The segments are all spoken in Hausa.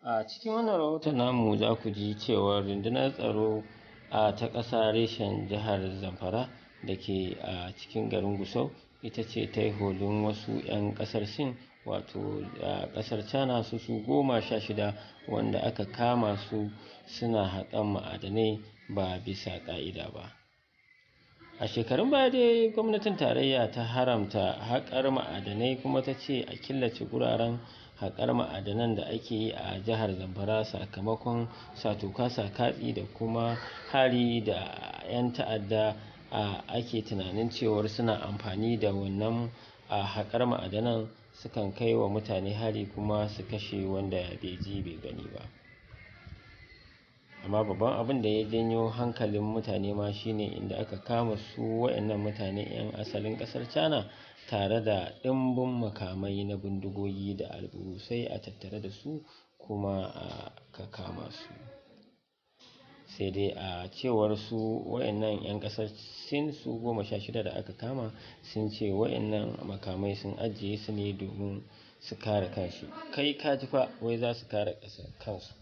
A cikin wannan rahoton namu za ku ji cewa rundunar tsaro ta ƙasa reshen jihar Zamfara da ke a cikin garin Gusau ita ce ta yi holin wasu 'yan ƙasar Sin, wato a ƙasar China, su 16 wanda aka kama su suna haƙan ma'adanai ba bisa ƙa'ida ba. A shekarun baya dai gwamnatin tarayya ta haramta haƙar ma'adanai, kuma ta ce a killace guraren haƙar ma'adanan da ake yi a jihar Zamfara sakamakon sato-kasa-katsi da kuma hari da 'yan ta'adda ake tunanin cewar suna amfani da wannan haƙar ma'adanan, sukan kai wa mutane hari kuma su kashe wanda bai ji bai gani ba. Amma babban abin da ya janyo hankalin mutane ma shine inda aka kama su waɗannan mutane 'yan asalin ƙasar China tare da ɗimbin makamai na bindigogi da alburusai a tattare da su, kuma aka kama su. Sai dai a cewar su waɗannan 'yan ƙasar Sin su 16 da aka kama, sun ce waɗannan makamai sun ajiye su ne domin su kare kansu. Kai ka ji fa, wai za su kare kansu.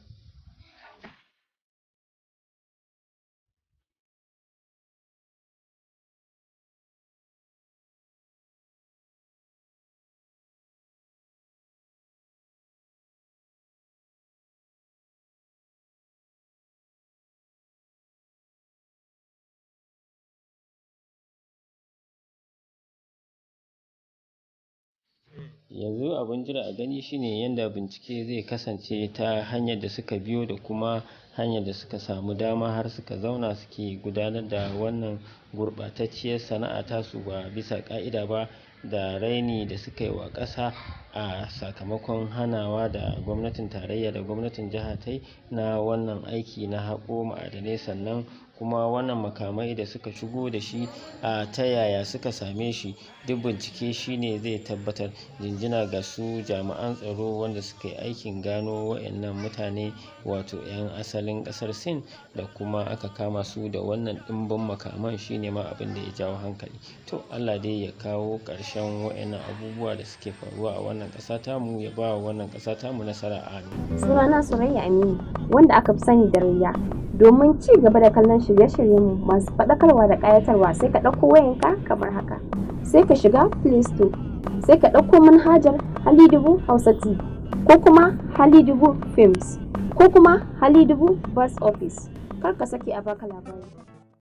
Yanzu abin jira a gani shine yadda bincike zai kasance ta hanyar da suka biyo da kuma hanyar da suka samu dama har suka zauna suke gudanar da wannan gurɓatacciyar sana'a tasu ba bisa ƙa'ida ba, da raini da suka yi wa ƙasa a sakamakon hanawa da gwamnatin tarayya da gwamnatin jiha ta yi na wannan aiki na haƙo ma'adanai. Sannan kuma wannan makamai da suka shigo da shi, a ta yaya suka same shi, duk bincike shine zai tabbatar. Jinjina ga su jami'an tsaro wanda suka yi aikin gano waɗannan mutane, wato 'yan asalin ƙasar Sin, da kuma aka kama su da wannan ɗimbin makaman, shine ma abin da ya jawo hankali. To Allah dai ya kawo ƙarshen waɗannan abubuwa da suke faruwa a wannan ƙasa tamu, ya ba wa wannan ƙasa tamu nasara, amin. Sunana Surayya Aminu, wanda aka fi sani da Rayya. Domin ci gaba da kallon shirye-shiryenmu masu faɗakarwa da ƙayatarwa, sai ka ɗauko wayanka kamar haka. Sai ka shiga Play Store, sai ka ɗauko manhajar Halidubu Hausa TV ko kuma Halidubu Films ko kuma Halidubu Bus Office. Kar ka sake a baka labari.